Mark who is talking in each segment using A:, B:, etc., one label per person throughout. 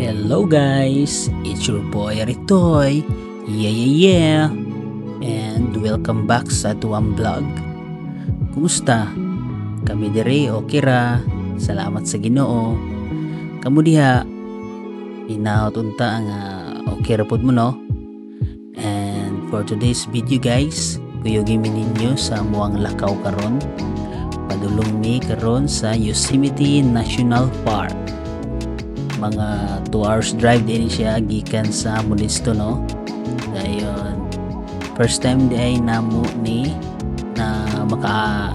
A: Hello guys, it's your boy Ritoy. Yeah. And welcome back sa atuang vlog. Kumusta? Kami dire okay ra. Salamat sa Ginoo. Kamo diha, hinaot unta nga okay ra pod mo, no? And for today's video guys, kuyugi mi ninyo sa amuang lakaw karon. Padulong mi karon sa Yosemite National Park. Mga 2 hours drive din siya gikan sa Modesto, no? Dayon first time di ay namo ni na maka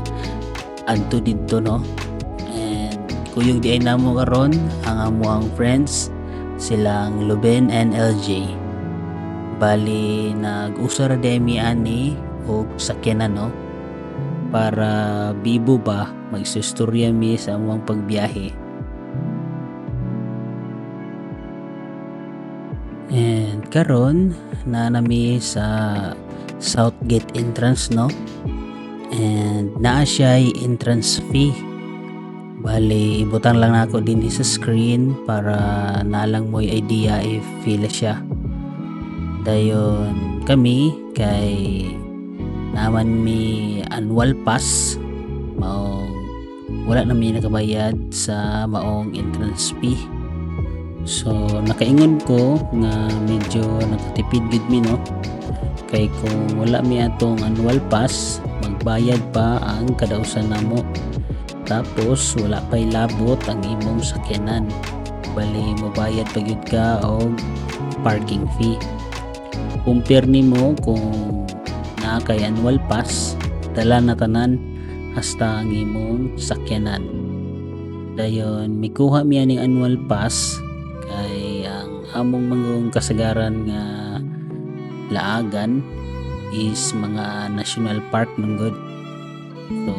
A: adto didto, no? And kuyog di ay namo karon ang amuang friends, silang Luben and LJ. Bali nag-usa ra di ay mi ani og sakyanan, no, para bibo ba, magsustorya mi sa amuang pagbiyahe. And karon naa nami sa South Gate entrance, no? And naa siya entrance fee. Bali ibutang lang nako dinhi sa screen para naa lang mo'y idea if pila siya. Dayon kami kay naman mi annual pass, maong wala na mi nakabayad sa maong entrance fee. So nakaingon ko nga medyo nakatipid gid mi, no, kay kung wala mi atong annual pass, magbayad pa ang kadausan namo, tapos wala pay labot ang imong sakyanan. Bali mobayad pa gyud ka og parking fee. Compare nimo kung naa kay annual pass, dala na tanan hasta ang imong sakyanan. Dayon mikuha mi aning annual pass kay ang among mga kasagaran nga laagan is mga national park man gud. So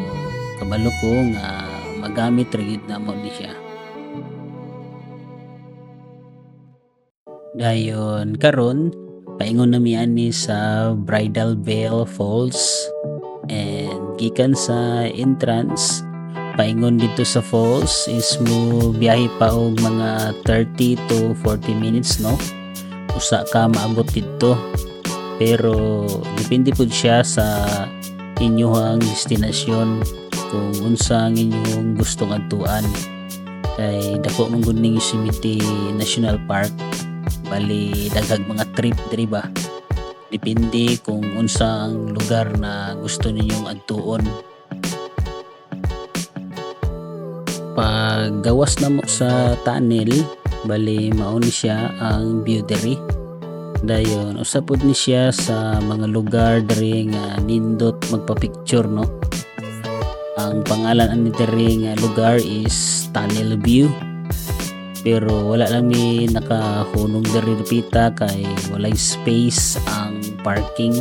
A: kabalo ko nga magamit ra gyud namo ni siya. Dayon karon paingon na mi ani sa Bridal Veil Falls, and gikan sa entrance paingon dito sa falls is mo biyahe pa og mga 30 to 40 minutes, no, usa ka maabot didto. Pero depende pud siya sa inyong destinasyon kung unsa ang inyong gustong adtuan, kay dako man gud ning Yosemite National Park. Bali daghag mga trip diri ba, depende kung unsa ang lugar na gusto ninyong adtuon. Pag gawas namo sa tunnel, bali mao ni siya ang view diri. Dayon usa pud ni siya sa mga lugar diri nga nindot magpa-picture, no? Ang pangalan ani diri nga lugar is Tunnel View, pero wala lang mi nakahunong diri dapita kay walay space ang parking.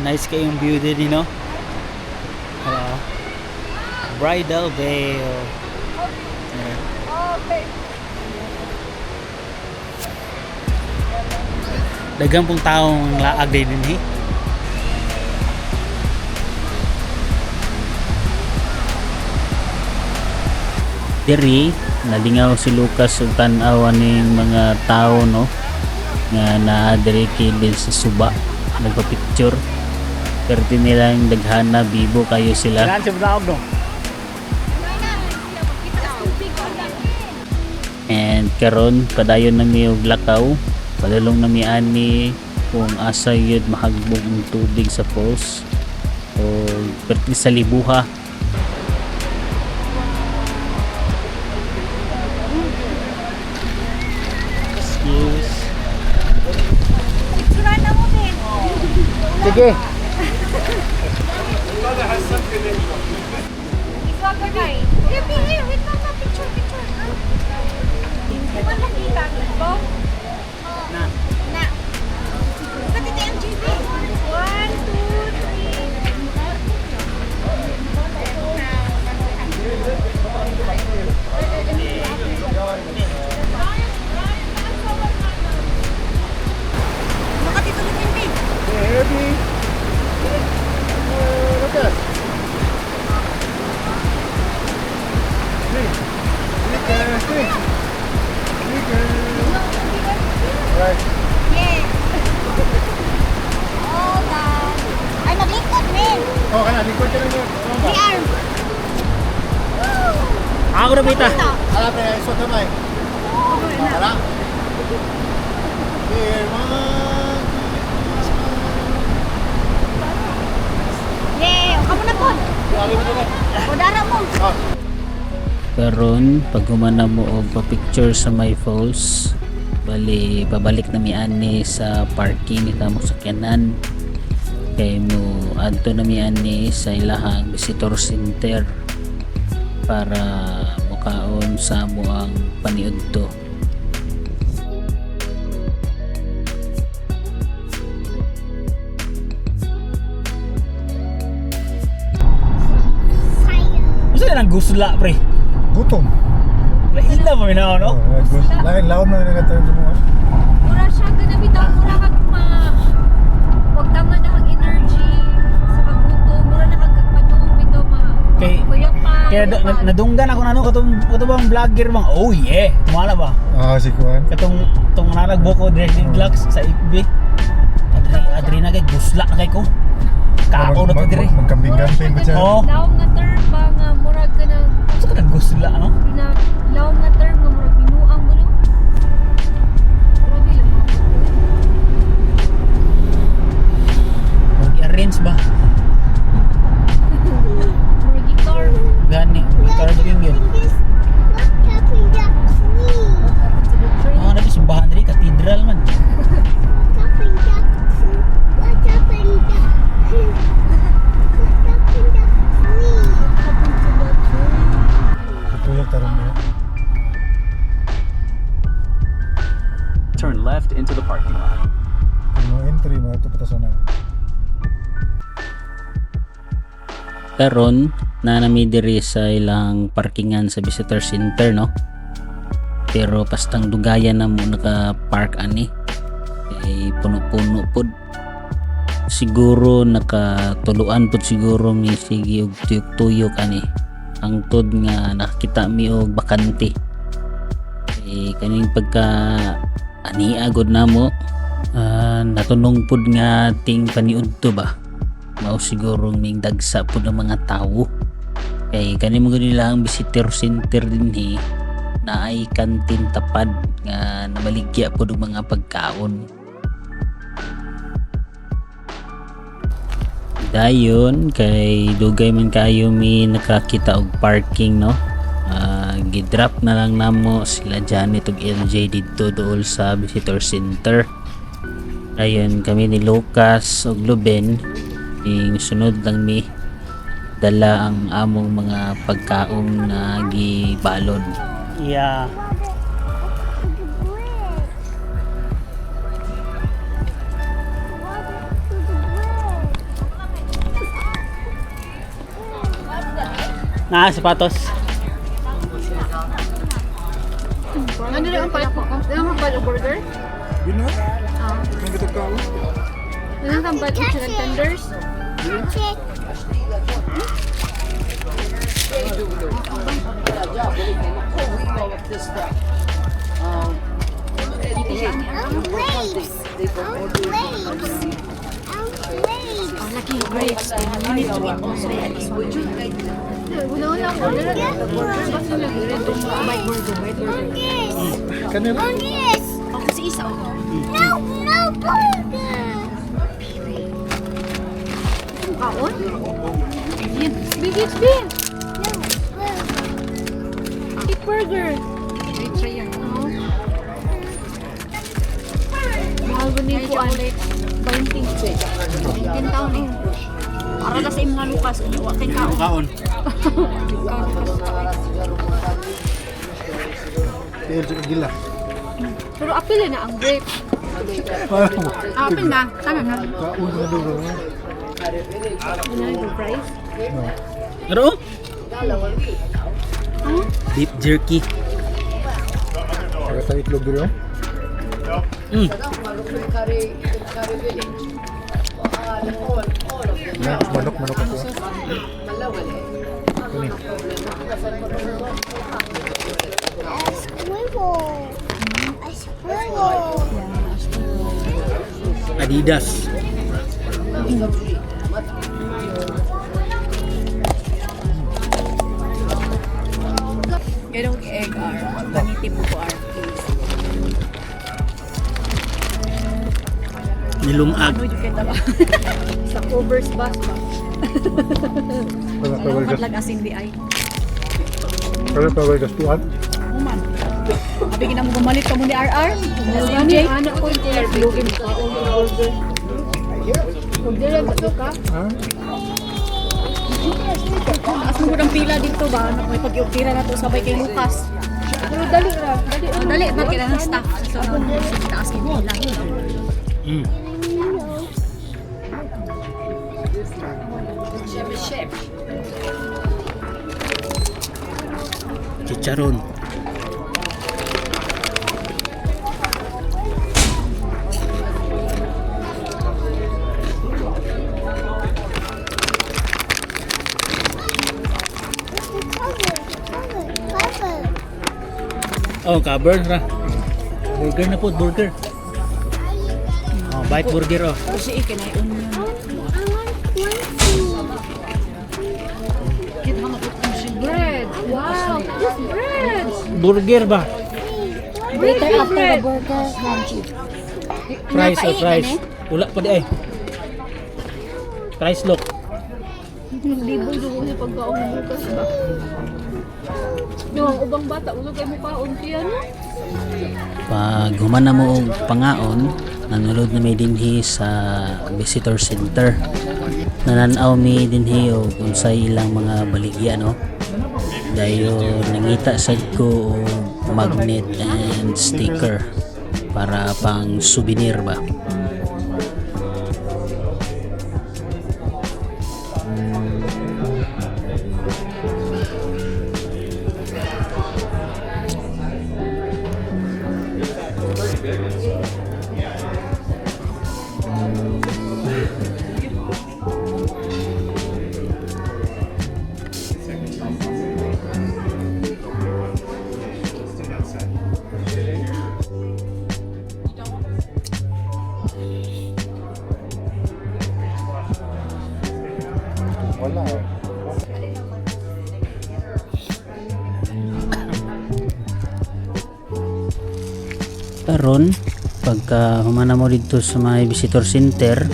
A: Nice kayong view din, no? Bridal Veil. Yeah.
B: Okay.
A: Daghan pong taong laag din eh. Diri nalingaw si Lucas og tan-aw aning mga tao, no, nga naa diri kilid sa suba nagpa-picture. Pero nilang daghana, bibo kayo sila.
C: Kailangan siya matawag, no?
A: And karon padayon na mi og lakaw, padulong na mi ani kung asa yun mahagbong ang tubig sa falls o perti sa libuha. Excuse.
B: Picturean na mo din.
A: Sige.
B: Iswag ka. Here, be here. Wait lang na. Picture, picture. Di ba nakita ko?
A: Na.
B: Na. Pati tayo ang GB. One, two, three. Makatitulog yung babe.
C: Herbie. Lucas. Three. Lucas, three. Lucas. Right.
B: Yeah. All done. Ay, maglingkod, men.
C: Oh, kana, likod ka lang yun. Ano ba?
B: The arm.
A: Ako na bita.
B: Ito.
C: Ala, pre, iswag kamay. Wala. Here, one,
B: Yeah. Kamu na po.
C: two, three.
B: O, dara mo.
C: Oh.
A: Karon pag humana mo og pa-picture sa my falls, bali pabalik na mi ani sa parking ita mo sakyanan kay mo adto na mi ani sa ilahang visitor center para mukaon sa amo ang paniudto. Unsa nang gusla, pre?
C: Gutom.
A: Lain na pa minaw, no?
C: Oh, lain laom na nagatayon sa mga.
B: Mura siya, gana bitaw, mura kag ma... Wag tama na kag energy sa paggutom, mura na kag padung bitaw ma...
A: Kay-
B: Kuyapan.
A: Kaya nadunggan ako na ano katong katong bang vlogger bang oh yeah, tumala ba?
C: Ah, si Kuan.
A: Katong tong nanagboko dreadlocks sa FB. Adri adri na kay gusla na kay ko. Kao na to dire.
C: Magkambing-kambing ba siya?
A: Oh.
B: Lawom nga term ba nga murag ka na...
A: Unsa ka nag-gusla no?
B: Bina, lawom nga term nga murag binuang mo no? Grabe lang.
A: I-arrange ba?
B: Murag guitar.
A: Gani, carving yun. Mga nabi simbahan diri cathedral man.
C: Tutulog tarong mo.
D: Turn left into the parking lot.
C: Kung no entry, mga ito patasan na.
A: Karon na nami diri sa ilang parkingan sa visitor center no. Pero pastang dugayan na mo naka-park ani. Kay puno-puno pod. Siguro nakatuluan pod siguro mi sige og tuyok-tuyok ani. Hangtod nga nakakita mi og bakante. Kay kaning pagka ani agod namo, natunong pod nga ting paniudto ba, mao siguro ming dagsa po ng mga tawo kay kani mo nila ang visitor center dinhi na ay kantin tapad nga namaligya po ng mga pagkaon. Dayon kay dugay man kaayo mi nakakita og parking no. Ah, gidrop na lang namo sila Janet ug LJ didto dool sa visitor center. Ayon kami ni Lucas ug Luben ing sunod lang mi dala ang among mga pagkaon na gibalon. Yeah. Na sapatos.
B: Ano rin ang palit mo? Ano ang palit burger?
C: Yun na? Ang gitag ka ako.
B: Ano ang palit chicken tenders? Laki grapes. You need to eat also. Wala na ako order. Burger basta lang ito. Bite burger, bite burger.
C: Kanila.
B: Ako si Isa. Oh.
E: No, no burger.
B: Kaon? Bigit, bin.
E: No burger.
B: Eat burger. Try yan. Oo. Mahal ba ni Kuan? 20. 19 taon eh. Para na sa imong nga Lucas, unya wa kay kaon.
A: Kaon.
C: Tiil sa gila.
B: Pero apil na ang grape. Apil na, tama na.
C: Kaon na dugo.
B: Ano yung price?
C: No.
A: Pero? Beef jerky.
C: Para sa itlog diri oh. Na, manok, manok ako. Kani.
E: A squirrel. A squirrel.
A: Adidas.
B: Ganong egg R. Pangiti mo ko R, please.
A: Nilungag.
B: Ano yung kita ba? Sa covers bus ba?
C: Para pa
B: Alam
C: gas.
B: madlag asin di ay.
C: Para pa gas tuan.
B: Human. Abi gina mo gumalit ka mo ni RR. Ni anak ko yung lugin ka order. Order lang ka.
C: Ha?
B: Taas mo ang pila dito ba? Ano, may pag-iupira na to sabay kay Lucas. Pero dali ra, dali. Oh, dali na kailangan ng staff sa sunod. Taas yung pila.
A: Chicharon.
E: The cover, cover, cover.
A: Oh, cover ra. Burger na po, burger. Oh, bite burger oh.
B: Kasi ikinay onion.
E: I want 20.
B: Bread. Wow, just bread.
A: Burger ba?
B: Bread, bread.
A: Price oh, price. Wala pa di ay. Price look.
B: Libo dugo sa pagkaon mo Lucas ba? No, ang ubang bata ulo kay mo kaon siya no.
A: Pag human na mo og pangaon, nanulod na may dinhi sa visitor center. Nananaw mi dinhi og unsay ilang mga baligya no. Dayon nangita sad ko og magnet and sticker para pang souvenir ba.
C: Wala.
A: Karon pagka humana mo didto sa may visitor center,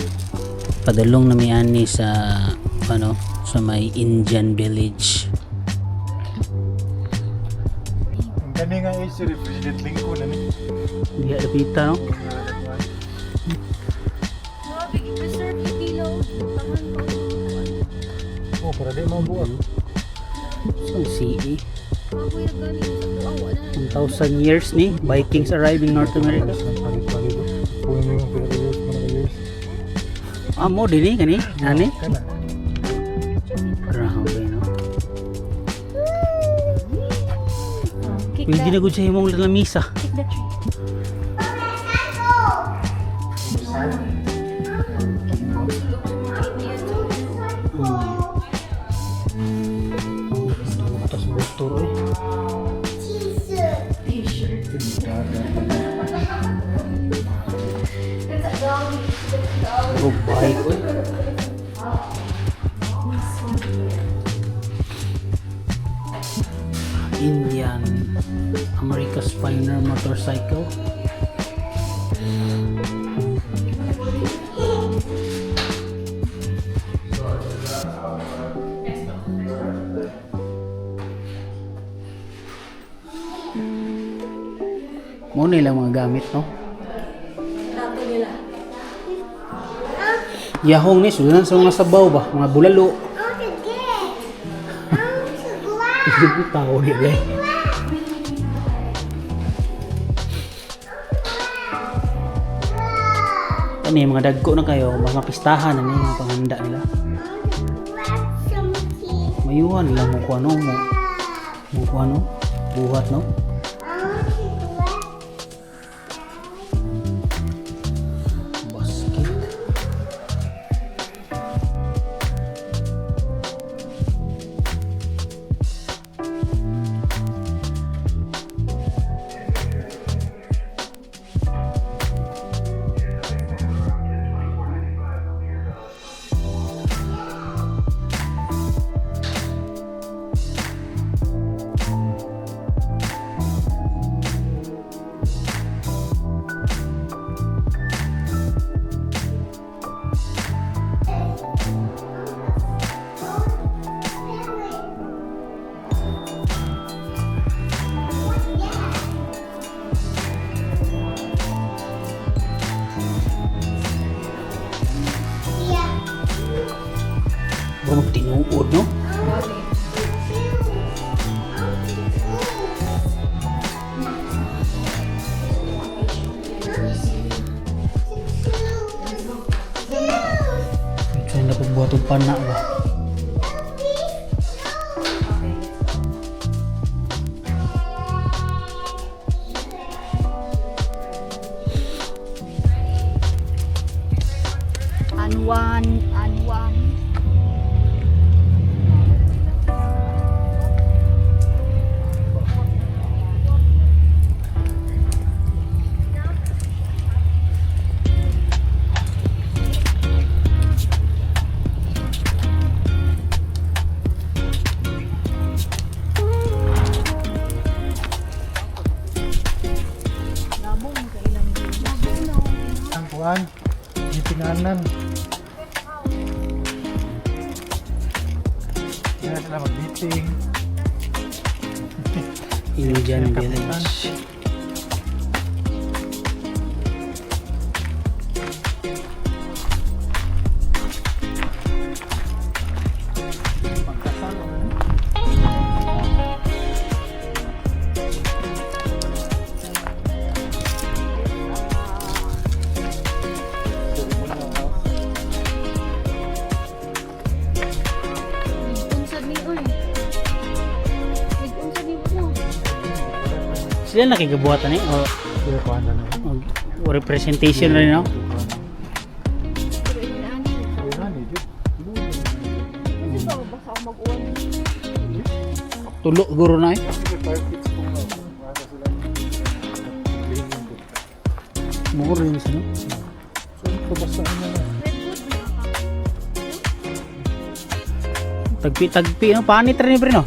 A: padulong na mi ani sa ano sa may Indian village.
C: Ang kani nga age si President Lincoln ani.
A: Diha dapita no.
B: Grabe, preserve yung dilaw. Tangan pa.
C: Oh, para di mabuak.
A: So CE
B: Kahoy na gani sa tuwa na.
A: 1,000 years ni Vikings arrive in North America.
C: Palit-palit. Puno yung pila ka years, mga years.
A: Ah, mo dinhi kani? Ani?
C: Kana.
A: Grabe no.
B: Kick
A: Pwede na gud sa imong lamisa.
B: Kick the tree.
C: Tas motor oy.
E: T-shirt.
A: Oh, bike oy. Indian America's Pioneer Motorcycle. Mo nila mga gamit, no?
B: Plato nila.
A: Yahong ni sudan sa mga sabaw ba, mga bulalo.
E: I want to get. I want to grab.
A: Tao nila eh. Ano yung mga dagko na kayo, mga pistahan na mga panghanda nila.
E: I want to grab something.
A: Mayuhan nila mo kung ano mo. Mo kung ano, buhat no.
E: I want to grab.
A: Basket.
E: Yeah.
A: Bro, tinuod no.
B: Grabe.
A: Ito na pagbuhat og pana ba.
B: Anwan, anwan. Labong kailang
C: Ang kuan, gitinanan. Kaya sila mag-meeting.
A: Indian village.
C: Pagkasal. Ano? Ceremonial house.
B: Nag-unsad ni oy. Nag-unsad ni mo.
A: Sila nakigabuhatan eh o,
C: Sila kuan na.
A: o representation rin no.
B: Pero inani.
C: Sila ni jud.
B: Kasi ba basta ako mag-uwan.
A: Tulo guro na eh.
C: Kasi fire pits kung wala sila. Cleaning ko.
A: Muro yung sino.
C: So ito basta ano na.
B: Redwood na ka.
A: Tagpi-tagpi no, panit rin pre no.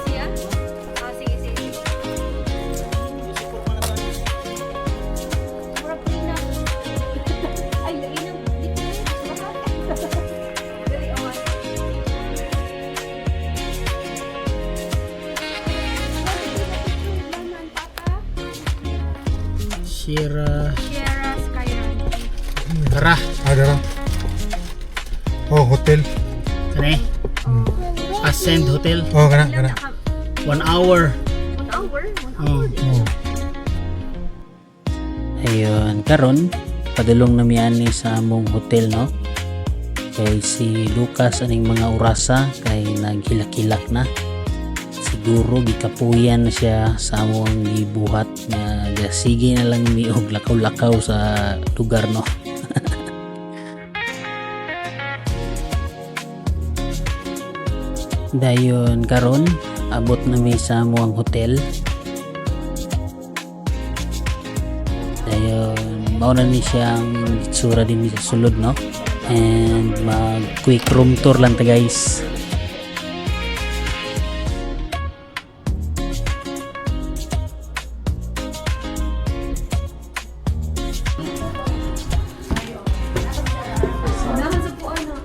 B: Siya? Ah, sige, sige, sige. Murag na. Ay, lain na. Di ko na. Dali, awan.
A: Sierra
B: Sierra Skyrun.
A: Tara.
C: Ah, dara. Oh, hotel.
A: Kani? Ascend Hotel.
C: Oh, kana kana.
A: 1 hour.
B: 1 hour? 1
A: Oh.
B: hour.
C: Oh.
A: Ayun, karon padulong na mi ani sa among hotel no. Kay si Lucas aning mga orasa kay naghilak-hilak na. Siguro gikapuyan na siya sa among gibuhat nga gasige na lang mi og lakaw-lakaw sa lugar no. Dayon karon Abot na mi sa among hotel. Dayon, mao na ni siyang itsura din sa sulod, no? And mag quick room tour lang ta, guys.
B: Naman sa po ano.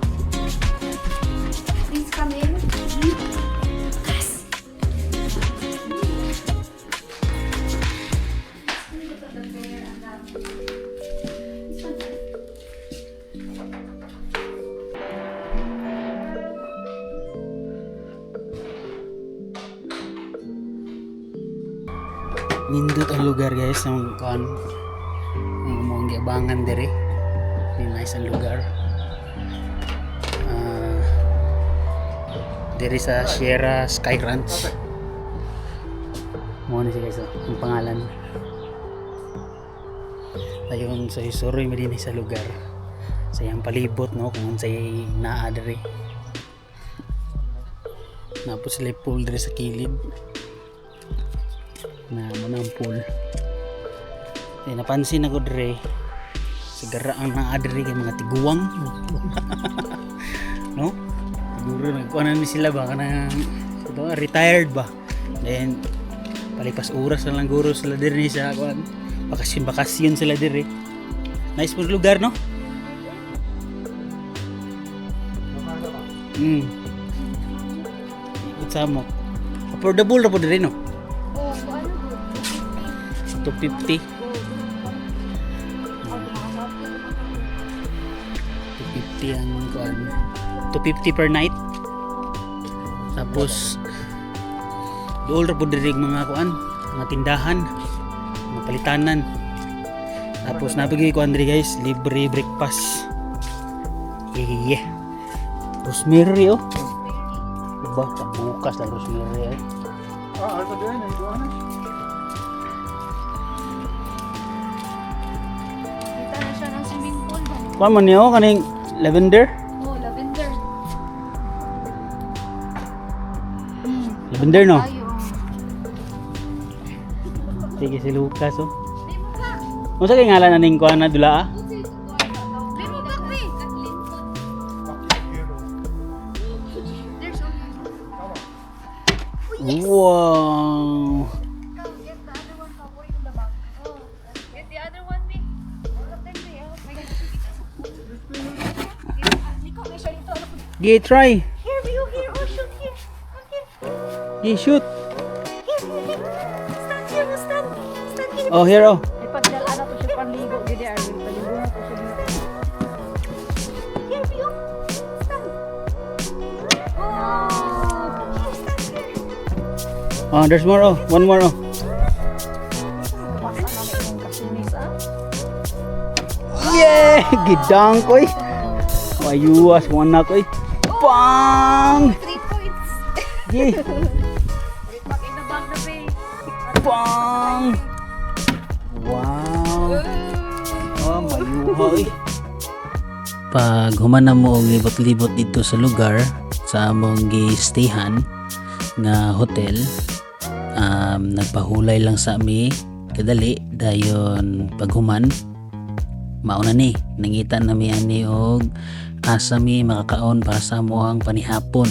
B: Please come in.
A: Nindot ang lugar, guys, ng kuan ang mga giabangan diri. Ni nice ang lugar. Ah, diri sa Sierra Sky Ranch. Mo ni siya, guys, oh, ang pangalan. Ayun sa isuroy mi dinhi sa lugar. Sa iyang palibot, no, kung unsay naa diri. Napos sila pool diri sa kilid na mo na ang pool. Eh, napansin ako dire sigara ang naa dire kay mga tiguang, no? Siguro nagkuha na ni sila ba kanang ito, retired ba, then palipas oras na lang guro sila dire sa kuan, bakasyon bakasyon sila dire. Nice po lugar, no? Ikot sa mo, affordable ra po dire, no?
B: Oh, ano po?
A: 250. 250 ang kuan. 250 per night. Tapos dool ra pud diri ang mga kuan, mga tindahan, mga palitanan. Tapos nabigay ko diri, guys, libre breakfast. Yeah. Rosemary, oh. Diba? Bukas lang rosemary, eh.
C: Ah, ako din, ay doon na.
B: Kita na siya ng swimming pool ba?
A: Kuan man niyo kaning lavender?
B: Oh, lavender.
A: Lavender, no?
B: Tayo.
A: Sige si Lucas, oh.
B: May mukha.
A: Unsa kay ngalan aning kuan na dula, ah?
B: May mukha, be. There's only
A: Wow.
B: Come, get the other one. Paboy in the bag. Oh, get the other one, be.
A: Gi try.
E: Here, you here. Oh, shoot here. Come here.
A: Gi shoot.
E: Here, here, here. Stand here. Stand. Stand here.
A: Oh, here, oh.
F: Ipagdala na to siya panligo gid Arvin, paligo na to siya.
E: Here, you. Stand. Oh. Here, stand here.
A: Oh, there's more, oh. One more, oh.
F: Basta na akong kasinis ah.
A: Yeah, gidang ko, eh. Ayuwas mo anak ko, eh. Pang!
B: 3 points.
A: Gi.
F: Back in the bag na be.
A: Pang! Wow. Oh, mayuha, eh. Pag humana mo og libot-libot dito sa lugar sa among gi-stayhan nga hotel, nagpahulay lang sa mi kadali, dayon paghuman mauna ni nangita na mi ani og asa mi makakaon para sa amoang panihapon,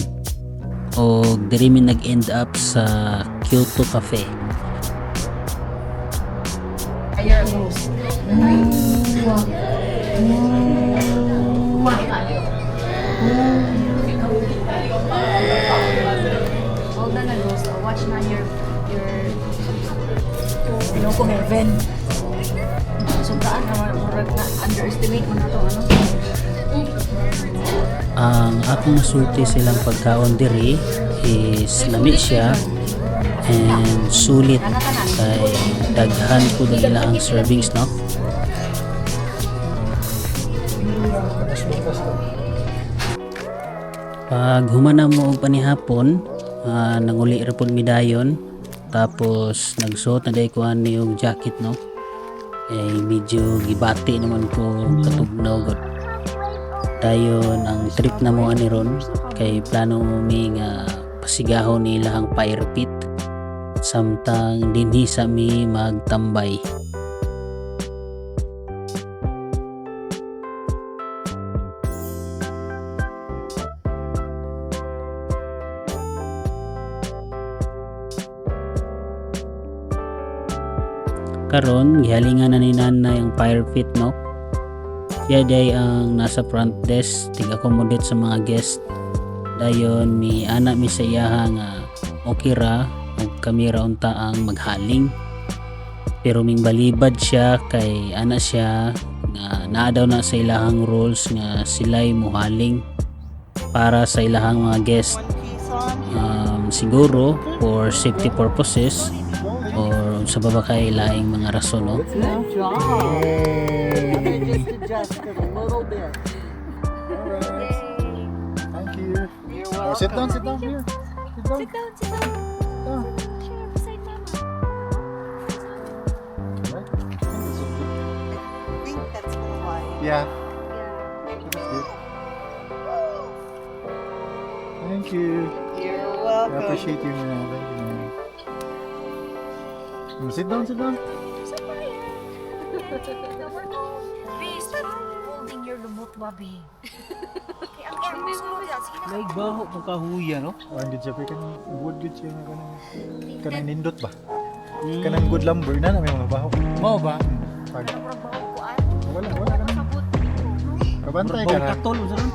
A: og diri mi nag-end up sa Kyoto Cafe.
F: Hold na na ghost. Oh, watch na your Pinoko heaven. Sobraan na murag na underestimate mo na to ano.
A: Ang akong nasulti silang pagkaon diri is lami siya and sulit kay daghan po ang ilang servings, no? Pag humana mo og panihapon, nanguli ra pud mi dayon, tapos nagsuot na day ko ani og jacket, no? Eh medyo gibati naman ko katugnaw gud. Dayon ang trip na mo ani ron kay plano mi nga Kasigahon nila ang fire pit samtang dinhi sa mi magtambay. Karon gihalingan na ni nanay ang fire pit, no. Siya day ang nasa front desk tig-accommodate sa mga guest. Dayon mi ana mi sa iyaha nga okay ra ug kami ra unta ang maghaling. Pero ming balibad siya kay ana siya nga naa daw na sa ilahang rules nga sila'y muhaling para sa ilahang mga guest. Siguro for safety purposes or sa baba kay laing mga rason, no.
F: Good job.
C: Yay!
F: Just adjust it a little bit.
C: Alright. Thank you.
F: You're
C: Oh, sit down here. Sit down.
B: Sit down, sit down.
C: Down.
B: Chair beside mama.
C: Right? I think it's okay.
G: I think that's why.
C: Yeah,
B: Yeah.
C: that's good. Thank you.
G: You're
C: I
G: welcome.
C: appreciate you, man. Thank you, man. Sit down, sit down.
F: Please stop holding your lumot, Bobby. Okay, ang ang sulod yan. Sige na.
A: Like baho po kahuya, no?
C: Oh, ang good siya. Pero kanang wood good siya nga kanang kanang nindot ba? Kanang good lumber na na may mga baho.
A: Mao ba?
C: Pag
F: Murag bahog kuan.
C: wala wala kanang
F: Sabot.
C: kabantay ka na.
A: Katol unsa ron?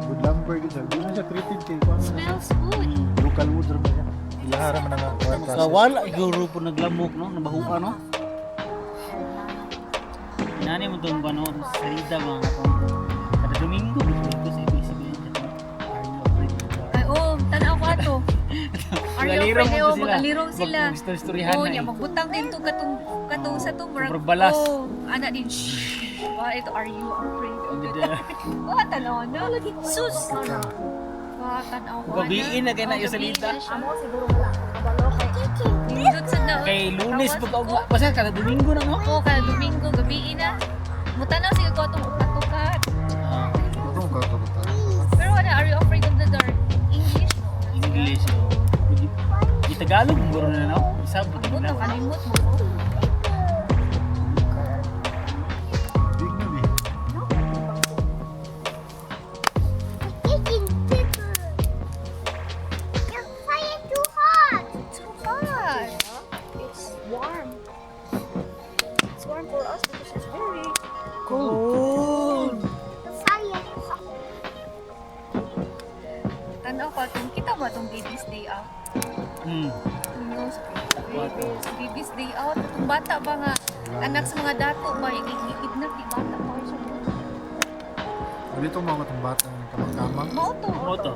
C: Good lumber good siya. Di na siya treated kay kuan.
B: Smells good.
C: Local wood ra man siya. Ilahara man ang kuan
A: Sa
C: process.
A: wala guro po naglamok, no, nabahuan, no. Inani mo tong ba, no, sa salida mga katong kada Domingo dito sa ABCBN kato. Are you afraid of the dark?
B: Ay, oh, tanaw ko ato. Are you
D: Magalirong
B: afraid?
D: mo
B: Oh,
D: sila.
B: magalirong sila.
D: Mag-istoryahan
B: Oh,
D: na
B: niya
D: eh.
B: magbutang din to katong katong sa to murag.
D: Murag balas.
B: Oh, ana din. Shh. Wah, ito, are you afraid of the dark? Wah, tanaw na. Sus. Wah, tanaw ko.
D: Gabiin na kay na yung salita.
F: Amo siguro wala akong kabalo kay
B: Nindot sa na.
D: Kay Lunes pag basta kada Domingo na, no?
B: Oo, kada Domingo, gabiin na. Mutanaw sige ko atong ukatukat.
D: Ah,
C: Ito ka ka.
B: Pero ano, are you afraid of the dark? English, no?
D: English. Oh. Di Tagalog guro na, no? Isa po
B: Ang
D: na.
B: kalimot mo.
C: Big na bi.
E: Taking paper. The fire too hot.
B: Too hot.
F: It's warm. It's warm for us because it's very
D: Cold.
E: The fire hot.
B: Tanaw ko atong kita mo atong baby's day out. Ano, baby's day out. Atong bata ba nga anak sa mga dato ba igigidnap di bata pa siya.
C: Dito mga katong bata ng kamang-kamang.
B: Mao to.
D: Mo to.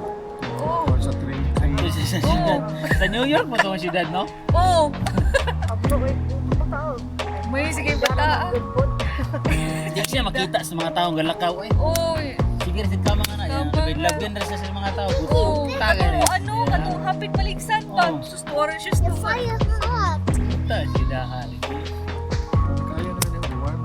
B: Oh.
C: Or sa train train.
D: Ito sa siyudad. Sa New York mo to ang siyudad, no?
B: Oh,
F: Abro eh. Patao.
B: may sige bata.
F: Good food.
A: Di siya makita sa mga taong galakaw eh.
B: Oy.
A: Sige ra sa mga na.
B: Kamang
A: Lagyan ra siya sa mga tao.
B: Oh,
A: Taga
B: katong ano, katong hapit maligsan pa.
A: Oh.
B: Sus, tuwara siya
E: The
B: sa
E: fire hot.
A: Ta sila hali.
C: Kaya naman yung warm.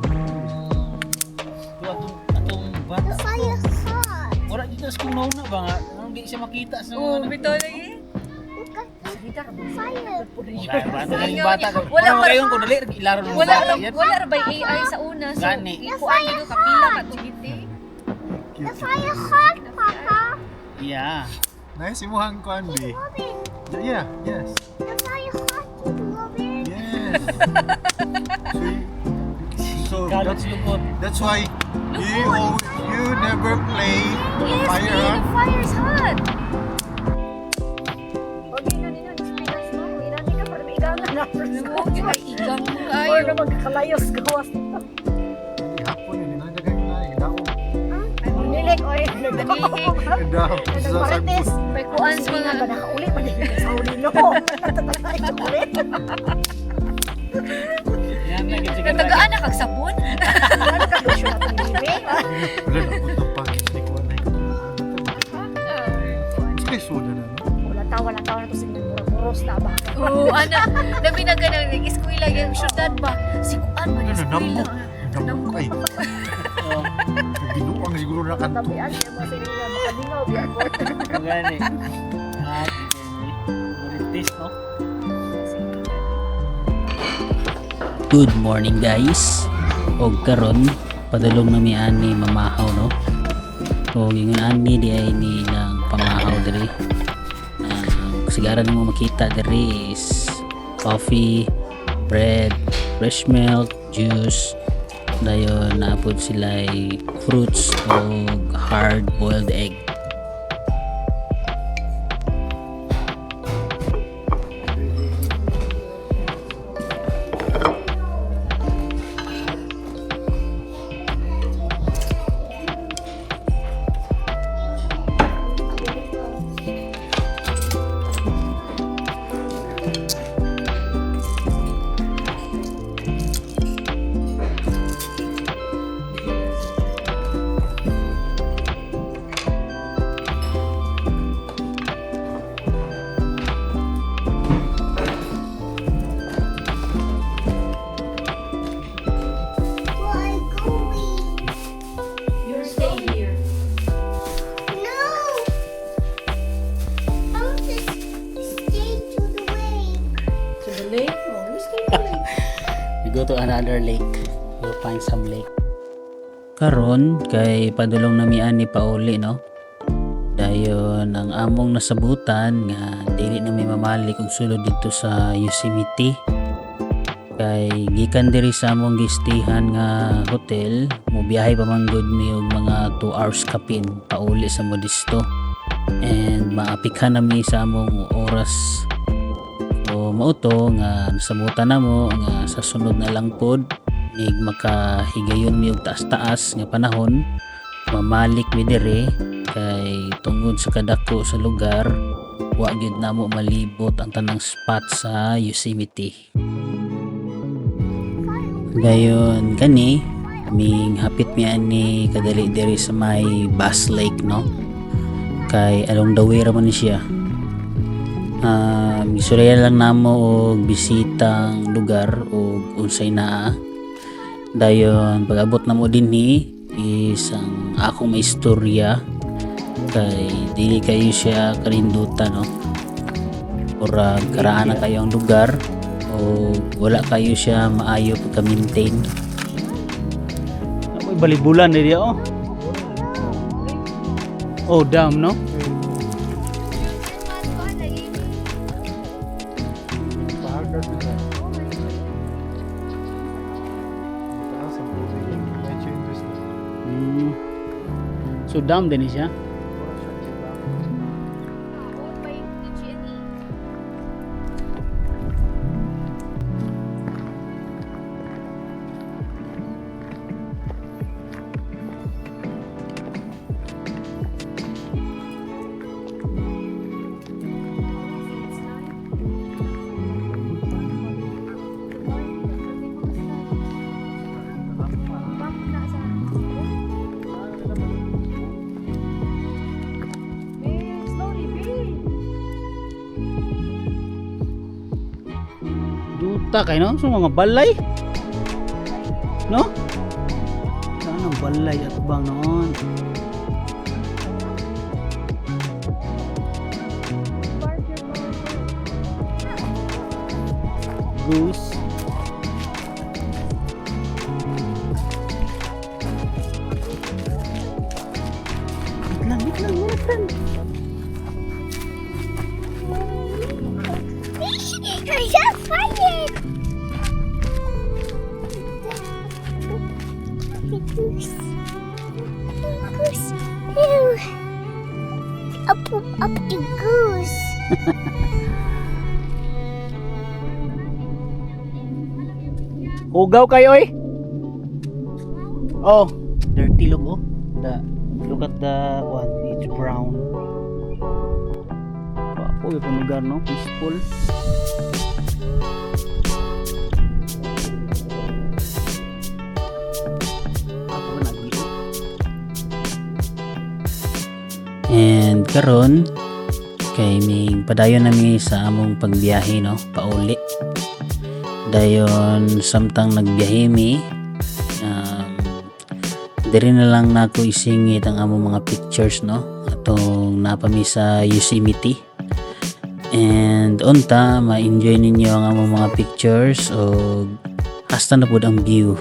A: To atong atong
E: The
A: bata.
E: fire hot.
A: Wala dito sa kung nauna ba nga anong di siya makita sa
B: Oh,
A: mga
B: bitaw lagi.
E: Look at
F: Salita ka
E: the fire.
A: Wala ba ang bata ko.
B: Wala
A: Wala
B: pa-
A: kayon ko dali ilaro ng
B: Wala
A: bata
B: ra
A: yan.
B: wala ra ba AI sa una so
A: Gani.
B: ikuan dito kapila ka tugiti.
E: The fire hot, Papa.
A: Yeah.
C: Nice imuhang kuan bi.
E: Robin.
C: Yeah, yes.
E: The fire hot, Robin.
C: Yes. See, so
A: Kalot
C: that's,
A: lupot.
C: that's why you always, you never play
B: Yes,
C: fire,
B: babe,
C: huh?
B: the fire's hot.
F: Okay na nino, experience mo. Inani ka para maigangan na.
B: Mo ay igang mo
F: Or
B: kayo.
F: na magkakalayos gawas.
C: Hapon yun, inadagan na daw.
F: Nilik oy.
B: Manihik.
C: Daw. Sa
F: Nagmarites.
B: May kuan sa
F: Sige
B: mga
F: na ba nakauli pa din sa uli no. Natatay sa uli.
A: Yan na gid siya.
B: Natagaan na kag sabon.
F: Ano ka lotion atong bibi?
C: Wala na punta pa ni kuan na. Sige soda na no.
F: Wala tawa na to sige muros na ba.
B: Oo, ana. Labi na ganang nag-eskwela yung syudad ba? Si kuan ba
C: Ano
B: eskwela?
C: nambok. Nambok ay.
A: Oh.
C: Binuang siguro na kanto.
F: Tabian niya mga sa inyo makalingaw biya ko.
A: Gani. Ah, Marites, no? Good morning, guys. Og karon padulong na mi ani mamahaw, no. Og ingon ani di ay ni ng pamahaw diri. Ang sigaran nimo makita diri is coffee, bread, fresh milk, juice. Dayon naapod sila fruits o hard boiled egg.
E: Where are you going?
F: You're staying here.
E: No! I want to stay to the lake.
F: To the lake? Oh, you stay to the lake.
A: We go to another lake. We'll find some lake. Karon kay padulong nami ani pauli, no. Dayon ang among nasabutan nga dili na mi mamalik og sulod dito sa Yosemite. Kay gikan diri sa among gistihan nga hotel, mobiyahe pa man gud mi og mga 2 hours kapin pauli sa Modesto. And maapikhan na mi sa among oras. So mao to nga nasabutan namo nga sa sunod na lang pod nig makahigayon mi og taas-taas nga panahon, mamalik mi diri kay tungod sa kadako sa lugar, wa gyud namo malibot ang tanang spot sa Yosemite. Dayon kani ming hapit mi ani kadali diri sa may Bass Lake, no, kay along the way ra man ni siya. Gisurayan lang namo og bisitang lugar og unsay naa. Dayon pag-abot namo dinhi is ang akong maistorya kay dili kayo siya karindutan, no. Murag karaan na kayo ang lugar o wala kayo siya maayo pagka-maintain.
H: Amoy balibulan diri oh. Oh, dam, no?
C: Pahagas sila. Taas ang tubig. May changes na.
H: So dam din siya.
C: Wala siyang iba.
B: Owned by PG&E.
F: Babe, slowly, babe.
H: Duta kay no, so mga balay. No? Saan ang balay at bang noon? Goose. Wait lang, wait lang, wait lang.
E: I just find it! The goose. The goose. Ew. Up, up, up the goose.
H: Hugaw kayo oy. Oh,
A: Dirty look, oh. The look at the one, it's brown.
H: Wapo yung lugar, no? Peaceful.
A: Ako ba nagilo? And karon kay ming padayon nami sa among pagbiyahe, no, pauli. Dayon samtang nagbiyahe mi, Diri na lang nako isingit ang among mga pictures, no, atong naa pa mi sa Yosemite. And unta ma-enjoy ninyo ang among mga pictures o hasta na pud ang view.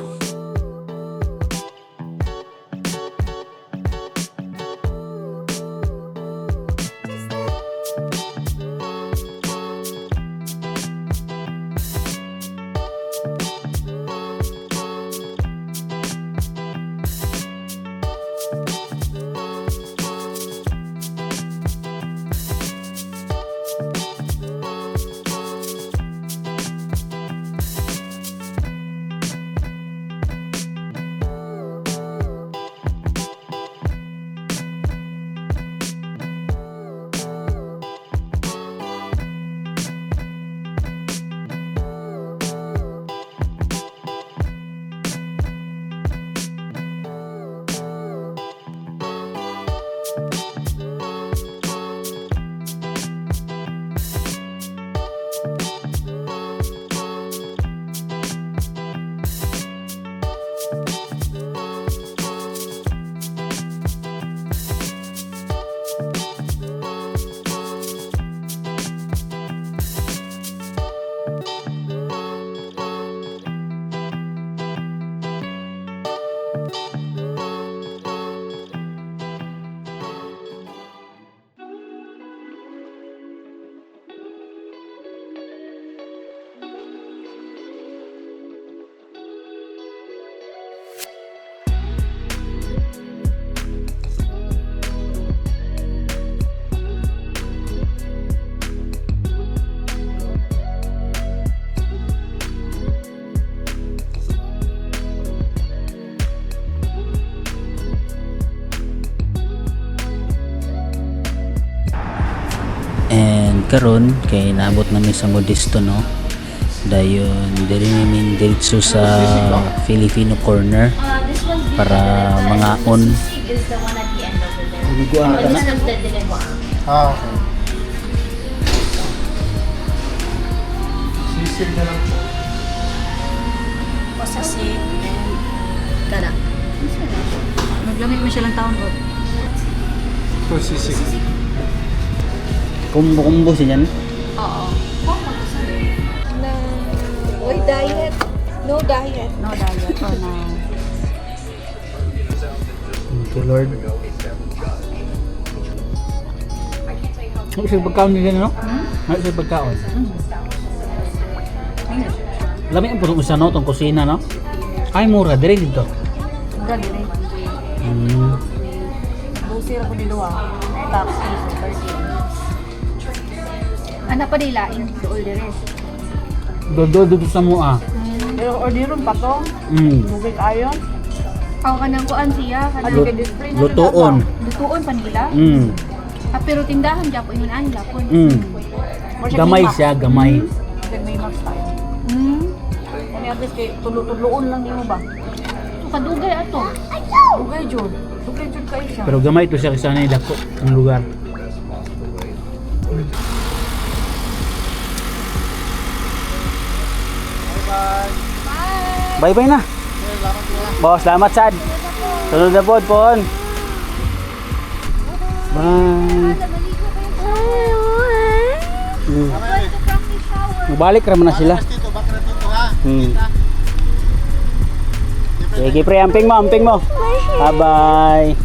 A: And karon kay naabot nami sa Modesto, no. Dayon diri mi diretso sa Filipino Corner
B: This one's the
A: para mangaon.
B: Sisig is the one at the end over there.
H: Dinuguan
B: Oh,
H: na
B: this
H: na.
B: one's the dinuguan.
C: Ah, okay. Sisig na lang po.
F: Pasasig and kada. Maglamig mo siya lang taon ko.
C: Ito sisig.
H: Kumbo-kumbo siya dyan.
B: Oo. Na, oy, diet. No diet.
F: No diet for now.
H: Thank you, Lord. Ano siya pagkaon nila, no? Ano siya pagkaon? Lami ang purong usa, no? Itong kusina, no? Ay, mura. Dire dito.
F: Mura din eh. Busi ra ko ni Luwa. Tax is 30.
B: Ano pa nila? Laing dool dire.
H: Dodo dito sa mua.
G: Pero orderon pa to. Bugay ayon.
B: Aw kanang kuan siya kanang
G: Ano kay display na
H: Lutoon.
B: Lutuon pa nila. Ah, pero tindahan gyapon ingon ani gyapon.
H: Gamay siya, gamay.
G: May max tayo. Ano at least kay tulo-tuloon lang nimo ba?
B: So kadugay ato.
G: Dugay jud. Dugay jud kayo siya.
H: Pero gamay to siya kasi sana dako ang lugar. Bye bye na. Boss, salamat sad. Sunod na pod pon. Bye. Mabalik ra man na sila.
C: Dito, baka na dito ha.
H: Sige pre, amping mo, amping mo. Bye-bye.